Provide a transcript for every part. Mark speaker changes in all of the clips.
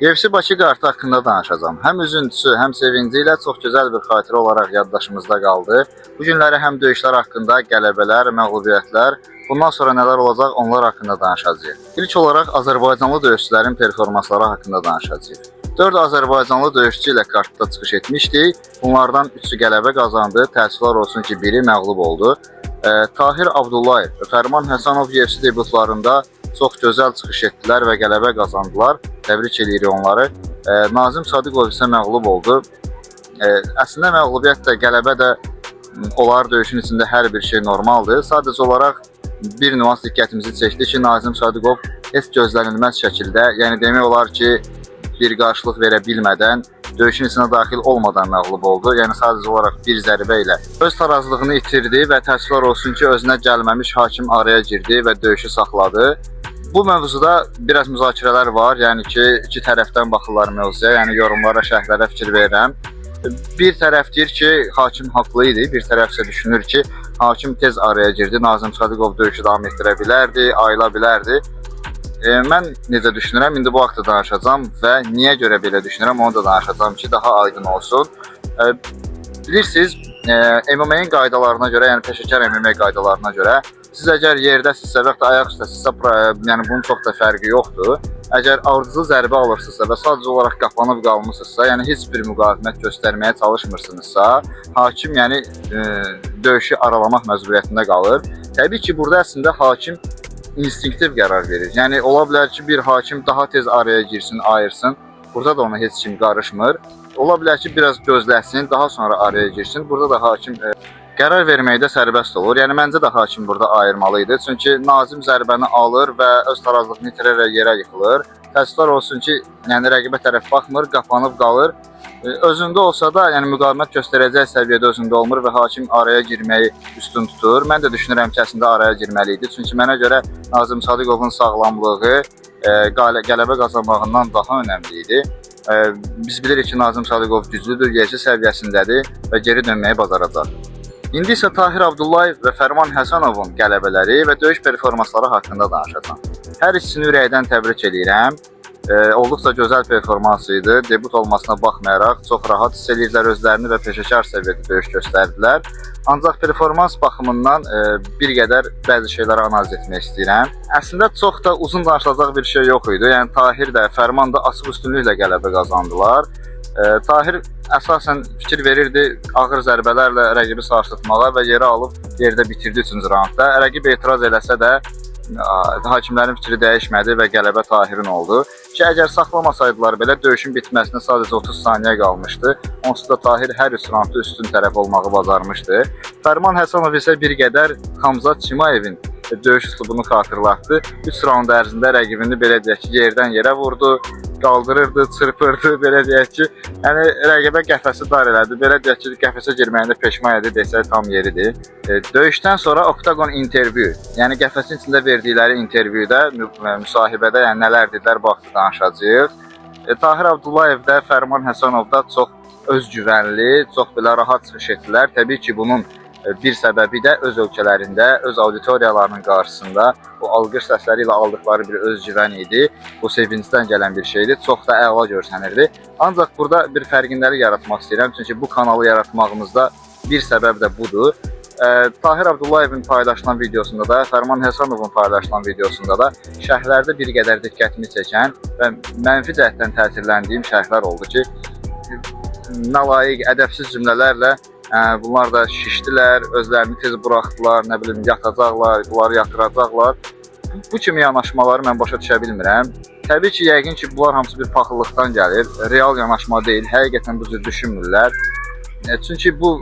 Speaker 1: UFC Bakı kartı haqqında danışacağam. Həm üzüntüsü, həm sevinci ilə çox gözəl bir xatirə olaraq yaddaşımızda qaldı. Bu günləri həm döyüşlər haqqında, qələbələr, məğlubiyyətlər, bundan sonra nələr olacaq onlar haqqında danışacağıq. İlk olaraq Azərbaycanlı döyüşçülərin performansları haqqında danışacağıq. 4 Azərbaycanlı döyüşçü ilə kartda çıxış etmişdik. Bunlardan 3-ü qələbə qazandı. Təəssüflər olsun ki, biri məğlub oldu. Tahir Abdullayev və Fərman Həsənov UFC debutlarında çox gözəl çıxış etdilər və qələbə qazandılar. Təbrik eləyirik onları. Nazim Sadıqov isə məğlub oldu. Əslində məğlubiyyət də, qələbə də onlar döyüşün içində hər bir şey normaldır. Sadəcə olaraq bir nüans diqqətimizi çəkdi ki, Nazim Sadıqov heç gözlənilməz şəkildə, yəni demək olar ki, bir qarşılıq verə bilmədən, döyüşün içinə daxil olmadan məğlub oldu. Yəni sadəcə olaraq bir zərbə ilə öz tarazlığını itirdi və təəssüflər olsun ki, özünə gəlməmiş hakim araya girdi və döyüşü saxladı. Bu mövzuda biraz müzakirələr var. Yəni ki, iki tərəfdən baxırlar mövzuya. Yəni yorumlara, şərhlərə fikir verirəm. Bir tərəf deyir ki, hakim haqlı idi, bir tərəf isə düşünür ki, hakim tez araya girdi. Nazim Sadıqov döyüşü davam etdirə bilərdi, ayıla bilərdi. Mən necə düşünürəm, indi bu haqda danışacağam və niyə görə belə düşünürəm, onu da danışacağam ki, daha aydın olsun. Bilirsiniz, MMA-nin qaydalarına görə, yəni peşəkar MMA qaydalarına görə, siz əgər yerdəsinizsə və yaxud da ayaq üstəsinizsə, yəni bunun çox da fərqi yoxdur. Əgər ardıcıl zərbə alırsınızsa və sadəcə olaraq qapanıb qalmısınızsa, yəni heç bir müqavimət göstərməyə çalışmırsınızsa, hakim yəni döyüşü aralamaq məcburiyyətində qalır. Təbii ki, burada əslində hakim instinktiv qərar verir. Yəni ola bilər ki, bir hakim daha tez araya girsin, ayırsın. Burada da ona heç kim qarışmır. Ola bilər ki, biraz gözləsin, daha sonra araya girsin. Burada da hakim qərar verməkdə sərbəst olur. Yəni məncə də hakim burada ayırmalı idi. Çünki Nazim zərbəni alır və öz tarazlığını itirərək yerə yıxılır. Təəssüflər olsun ki, yəni rəqibə tərəf baxmır, qapanıb qalır. Özündə olsa da, yəni müqavimət göstərəcək səviyyədə özündə olmur və hakim araya girməyi üstün tutur. Mən də düşünürəm ki, əslində araya girməli idi. Çünki mənə görə Nazim Sadıqovun sağlamlığı qələbə qazanmağından daha önəmli idi. Biz bilirik ki, Nazim Sadıqov güclüdür, UFC səviyyəsindədir və geri dönməyi bacaracaq. İndi isə Tahir Abdullayev və Fərman Həsənovun qələbələri və döyüş performansları haqqında danışacağam. Hər ikisini ürəkdən təbrik eləyirəm. Olduqca gözəl performans idi. Debut olmasına baxmayaraq çox rahat hiss eləyirdilər özlərini və peşəkar səviyyədə döyüş göstərdilər. Ancaq performans baxımından bir qədər bəzi şeyləri analiz etmək istəyirəm. Əslində çox da uzun danışılacaq bir şey yox idi. Yəni Tahir də, Fərman da açıq üstünlüklə qələbə qazandılar. Tahir əsasən fikir verirdi ağır zərbələrlə rəqibi sarsıtmağa və yerə alıb yerdə bitirdi 3-cü raundda. Rəqib etiraz eləsə də hakimlərin fikri dəyişmədi və qələbə Tahirin oldu. Ki əgər saxlamasaydılar belə döyüşün bitməsinə sadəcə 30 saniyə qalmışdı. Onsuz da Tahir hər üç raundda üstün tərəf olmağı bacarmışdı. Fərman Həsənov isə bir qədər Xamzat Çimayevin döyüş üslubunu xatırlatdı. 3 raund ərzində rəqibini belə deyək ki, yerdən yerə vurdu, qaldırırdı, çırpırdı, belə deyək ki, yəni rəqibə qəfəsi dar elədi. Belə deyək ki, qəfəsə girməyində peşman idi desək tam yeridir. Döyüşdən sonra Oktagon intervyu, yəni qəfəsin içində verdikləri intervyuda, müsahibədə yəni nələr dedilər, bu haqda danışacağıq. Tahir Abdullayev də, Fərman Həsənov da çox özgüvənli, çox belə rahat çıxış etdilər. Təbii ki, bunun bir səbəbi də öz ölkələrində, öz auditoriyalarının qarşısında o alqış səsləri ilə aldıqları bir özgüvən idi. Bu sevincdən gələn bir şeydir. Çox da əla görsənirdi. Ancaq burada bir fərqindəlik yaratmaq istəyirəm. Çünki bu kanalı yaratmağımızda bir səbəb də budur. Tahir Abdullayevin paylaşılan videosunda da, Fərman Həsənovun paylaşılan videosunda da şərhlərdə bir qədər diqqətimi çəkən və mənfi cəhətdən təsirləndiyim şərhlər oldu ki, nalayiq, ədəbsiz cümlələrlə bunlar da şişdilər, özlərini tez buraxdılar, nə bilim yatacaqlar, bunları yatıracaqlar. Bu kimi yanaşmaları mən başa düşə bilmirəm. Təbii ki, yəqin ki, bunlar hamısı bir paxıllıqdan gəlir. Real yanaşma deyil, həqiqətən bu cür düşünmürlər. Çünki bu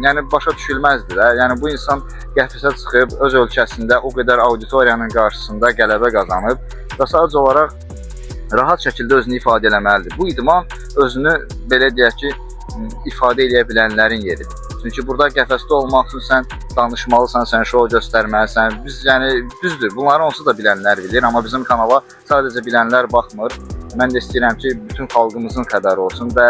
Speaker 1: yəni başa düşülməzdir də. Yəni bu insan qəfəsə çıxıb öz ölkəsində o qədər auditoriyanın qarşısında qələbə qazanıb və sadəcə olaraq rahat şəkildə özünü ifadə eləməlidir. Bu idman özünü belə deyək ki, ifadə eləyə bilənlərin yeridir. Çünki burada qəfəsdə olmaq üçün sən danışmalısan, sən şou göstərməlisən. Biz yəni düzdür, bunları onsuz da bilənlər bilir, amma bizim kanala sadəcə bilənlər baxmır. Mən də istəyirəm ki, bütün xalqımızın xəbəri olsun və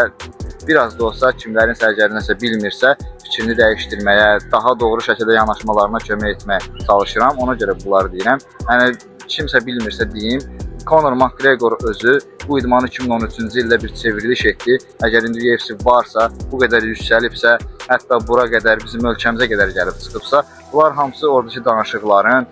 Speaker 1: biraz da olsa kimlərin nəsə bilmirsə, fikrini dəyişdirməyə, daha doğru şəkildə yanaşmalarına kömək etməyə çalışıram. Ona görə bunları deyirəm. Yəni kimsə bilmirsə deyim, Conor McGregor özü bu idmanı 2013-cü ildə bir çevriliş etdi. Əgər indi UFC varsa, bu qədər yüksəlibsə, hətta bura qədər bizim ölkəmizə qədər gəlib çıxıbsa, bunlar hamısı oradakı danışıqların,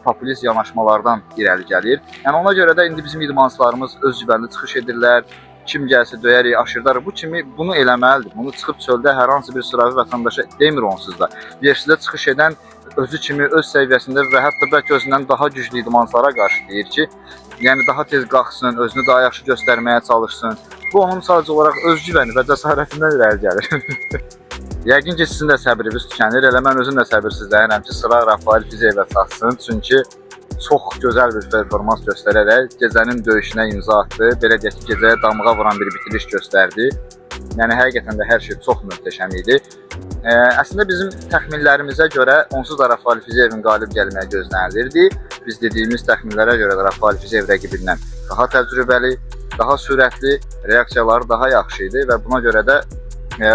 Speaker 1: popülist yanaşmalardan irəli gəlir. Yəni ona görə də indi bizim idmançılarımız özgüvənli çıxış edirlər. Kim gəlsə döyərik, aşırdarıq. Bu kimi bunu eləməlidir. Bunu çıxıb çöldə hər hansı bir sıravi vətəndaşa demir onsuz da. UFC-də çıxış edən özü kimi öz səviyyəsində və hətta bəlkə özündən daha güclü idmançılara qarşı deyir ki, yəni daha tez qalxsın, özünü daha yaxşı göstərməyə çalışsın. Bu onun sadəcə olaraq özgüvəni və cəsarətindən irəli gəlir. Yəqin ki, sizin də səbriniz tükənir. Elə mən özüm də səbirsizlənirəm ki, sıra Rafael Fiziyevə çatsın. Çünki çox gözəl bir performans göstərərək gecənin döyüşünə imza atdı. Belə deyək ki, gecəyə damğa vuran bir bitiriş göstərdi. Yəni həqiqətən də hər şey çox möhtəşəm idi. Əslində bizim təxminlərimizə görə onsuz da Rafael Fiziyevin qalib gəlməyi gözlənilirdi. Biz dediyimiz təxminlərə görə də Rafael Fiziyev rəqibindən daha təcrübəli, daha sürətli, reaksiyaları daha yaxşı idi və buna görə də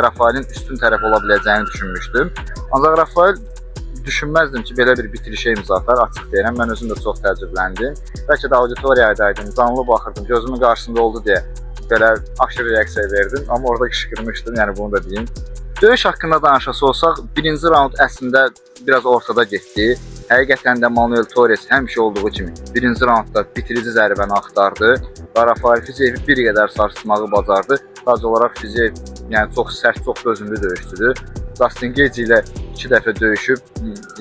Speaker 1: Rafaelin üstün tərəf ola biləcəyini düşünmüşdüm. Ancaq Rafael düşünməzdim ki, belə bir bitirişə imza atar, açıq deyirəm. Mən özüm də çox təəccübləndim. Bəlkə də auditoriyadaydım, canlı baxırdım, gözümün qarşısında oldu deyə belə aşırı reaksiya verdim. Amma orada qışqırmışdım, yəni bunu da deyim. Döyüş haqqında danışası olsaq, birinci raund əslində biraz ortada getdi. Həqiqətən də Manuel Torres həmişə olduğu kimi birinci raundda bitirici zərbəni axtardı və Rafael Fiziyevi bir qədər sarsıtmağı bacardı. Sadəcə olaraq Fiziyev yəni çox sərt, çox dözümlü döyüşçüdür. Justin Gaethje ilə 2 dəfə döyüşüb,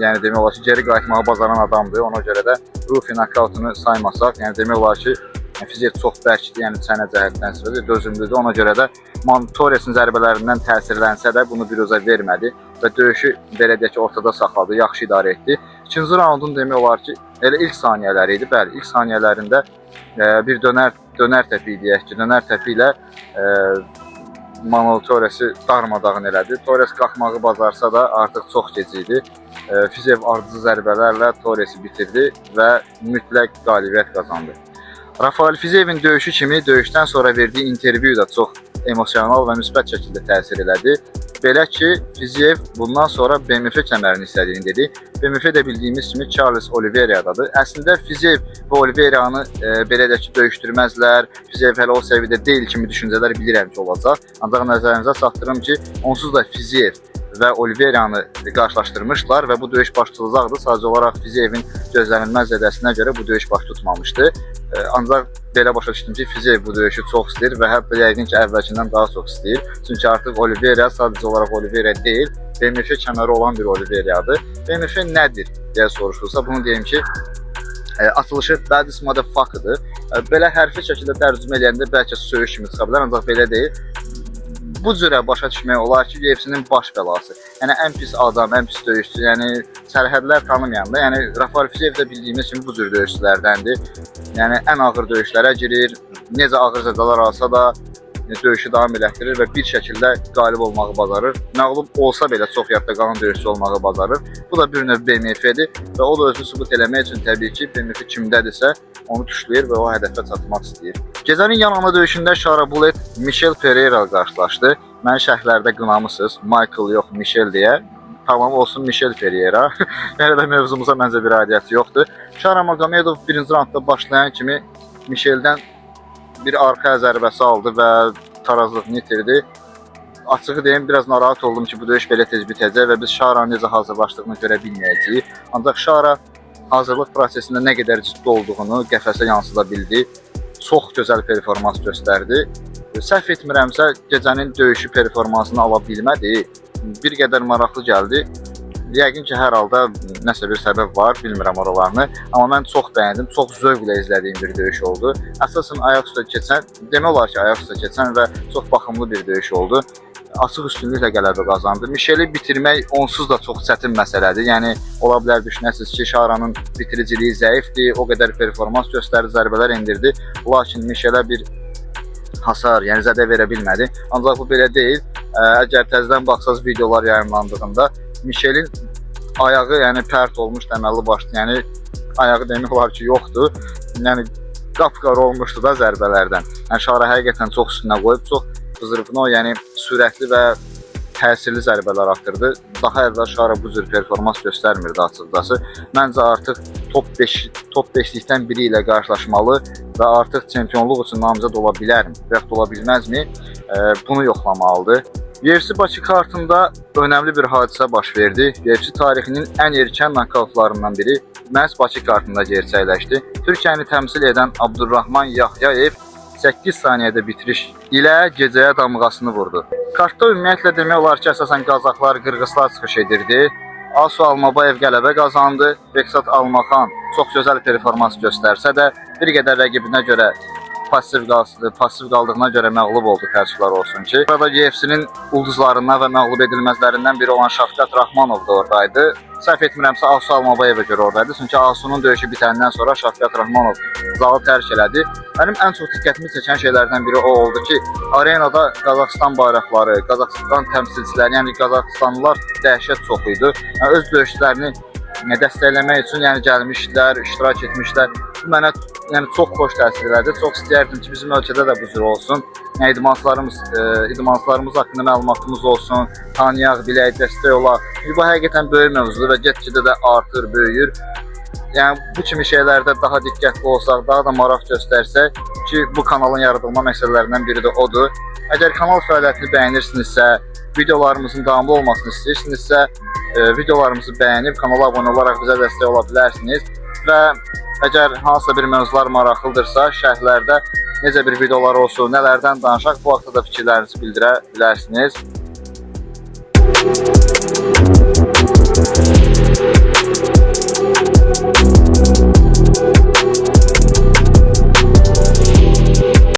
Speaker 1: yəni demək olar ki, geri qayıtmağı bacaran adamdır. Ona görə də Rufi nokautunu saymasaq, yəni demək olar ki, Fiziyev çox bərkdir, yəni çənə cəhətdən istifadə dözümlüdür. Ona görə də Torresin zərbələrindən təsirlənsə də bunu biruzə vermədi və döyüşü belə deyək ki, ortada saxladı, yaxşı idarə etdi. İkinci raundun demək olar ki, elə ilk saniyələri idi. Bəli, ilk saniyələrində bir dönər təpiyi deyək ki, dönər təpi ilə Manuel Torresi darmadağın elədi. Torres qalxmağı bacarsa da artıq çox gec idi. Fiziyev ardıcıl zərbələrlə Torresi bitirdi və mütləq qalibiyyət qazandı. Rafael Fiziyevin döyüşü kimi döyüşdən sonra verdiyi intervyu da çox emosional və müsbət şəkildə təsir elədi. Belə ki, Fiziyev bundan sonra BMF kəmərini istədiyini dedi. BMF də bildiyimiz kimi Charles Oliveira'dadır. Əslində Fiziyev və Oliveiranı belə deyək ki, döyüşdürməzlər. Fiziyev hələ o səviyyədə deyil kimi düşüncələr bilirəm ki, olacaq. Ancaq nəzərinizə çatdırım ki, onsuz da Fiziyev və Oliveiranı qarşılaşdırmışlar və bu döyüş baş tutacaqdı. Sadəcə olaraq Fiziyevin gözlənilməz zədəsinə görə bu döyüş baş tutmamışdı. Ancaq belə başa düşdüm ki, Fiziyev bu döyüşü çox istəyir və hətta yəqin ki, əvvəlkindən daha çox istəyir. Çünki artıq Oliveira sadəcə olaraq Oliveira deyil, BMF kəməri olan bir Oliveira'dır. BMF nədir deyə soruşulsa, bunu deyim ki, açılışı Baddest Motherfucker-dır. Belə hərfi şəkildə tərcümə eləyəndə bəlkə söyüş kimi çıxa bilər, ancaq belə deyil. Bu cürə başa düşmək olar ki, UFC-nin baş bəlası. Yəni ən pis adam, ən pis döyüşçü, yəni sərhədlər tanımayan da, yəni Rafael Fiziyev də bildiyimiz kimi bu cür döyüşçülərdəndir. Yəni ən ağır döyüşlərə girir, necə ağır zədələr alsa da döyüşü davam elətdirir və bir şəkildə qalib olmağı bacarır. Məğlub olsa belə çox yadda qalan döyüşçü olmağı bacarır. Bu da bir növ BMF-dir və o da özünü sübut eləmək üçün təbii ki, BMF kimdədirsə onu tuşlayır və o hədəfə çatmaq istəyir. Gecənin yan-ana döyüşündə Shara Bullet Michel Pereira ilə qarşılaşdı. Məni şərhlərdə qınamısınız. Michael yox, Michel deyə. Tamam olsun Michel Pereira. Yəni də mövzumuza məncə bir aidiyyəti yoxdur. Shara Magomedov birinci raundda başlayan kimi Micheldən bir arxa zərbəsi aldı və tarazlığını itirdi. Açığı deyim, biraz narahat oldum ki, bu döyüş belə tez bitəcək və biz Şaranın necə hazırlaşdığını görə bilməyəcəyik. Ancaq Şara hazırlıq prosesində nə qədər ciddi olduğunu qəfəsə yansıda bildi. Çox gözəl performans göstərdi. Səhv etmirəmsə, gecənin döyüşü performansını ala bilmədi. Bir qədər maraqlı gəldi. Yəqin ki, hər halda nəsə bir səbəb var, bilmirəm oralarını. Amma mən çox bəyəndim, çox zövqlə izlədiyim bir döyüş oldu. Əsasən ayaq üstə keçən, demək olar ki, ayaq üstə keçən və çox baxımlı bir döyüş oldu. Açıq üstünlüklə qələbə qazandı. Mişeli bitirmək onsuz da çox çətin məsələdir. Yəni ola bilər düşünəsiniz ki, Şaranın bitiriciliyi zəifdir, o qədər performans göstərdi, zərbələr endirdi. Lakin Mişelə bir hasar, yəni zədə verə bilmədi. Ancaq bu belə deyil. Əgər təzədən baxsaz videolar yayımlandığında Mişelin ayağı yəni pərt olmuş əməlli başlı, yəni ayağı demək olar ki, yoxdur. Yəni qapqara olmuşdu da zərbələrdən. Yəni Şara həqiqətən çox üstünə qoyub, çox qızırıfno, yəni sürətli və təsirli zərbələr atırdı. Daha əvvəl Şara bu cür performans göstərmirdi açıqcası. Məncə artıq top 5 top 5-likdən biri ilə qarşılaşmalı və artıq çempionluq üçün namizəd ola bilərmi və yaxud ola bilməzmi? Bunu yoxlamalıdır. UFC Bakı kartında önəmli bir hadisə baş verdi. UFC tarixinin ən erkən nokautlarından biri məhz Bakı kartında gerçəkləşdi. Türkiyəni təmsil edən Abdurrahman Yahyayev 8 saniyədə bitiriş ilə gecəyə damğasını vurdu. Kartda ümumiyyətlə demək olar ki, əsasən Qazaxlar, Qırğızlar çıxış edirdi. Asu Almabayev qələbə qazandı. Beksat Almaxan çox gözəl performans göstərsə də bir qədər rəqibinə görə pasiv qaldığına görə məğlub oldu, təəssüflər olsun ki. Burada UFC-nin ulduzlarından və məğlub edilməzlərindən biri olan Şavkat Rahmanov da oradaydı. Səhv etmirəmsə Asu Almabayevə görə oradaydı. Çünki Asunun döyüşü bitəndən sonra Şavkat Rahmanov zalı tərk elədi. Mənim ən çox diqqətimi çəkən şeylərdən biri o oldu ki, arenada Qazaxıstan bayraqları, Qazaxıstan təmsilçiləri, yəni Qazaxıstanlılar dəhşət çox idi. Yəni öz döyüşçülərini dəstəkləmək üçün yəni gəlmişdilər, iştirak etmişlər. Bu mənə yəni çox xoş təsir elədi. Çox istəyərdim ki, bizim ölkədə də bu cür olsun. Yəni idmançılarımız haqqında məlumatımız olsun, tanıyaq, bilək, dəstək olaq. Çünki bu həqiqətən böyük mövzudur və get-gedə də artır, böyüyür. Yəni bu kimi şeylərdə daha diqqətli olsaq, daha da maraq göstərsək ki, bu kanalın yaradılma məsələlərindən biri də odur. Əgər kanal fəaliyyətini bəyənirsinizsə, videolarımızın davamlı olmasını istəyirsinizsə, videolarımızı bəyənib kanala abunə olaraq bizə dəstək ola bilərsiniz və əgər hansısa bir mövzular maraqlıdırsa, şərhlərdə necə bir videolar olsun, nələrdən danışaq, bu haqda da fikirlərinizi bildirə bilərsiniz.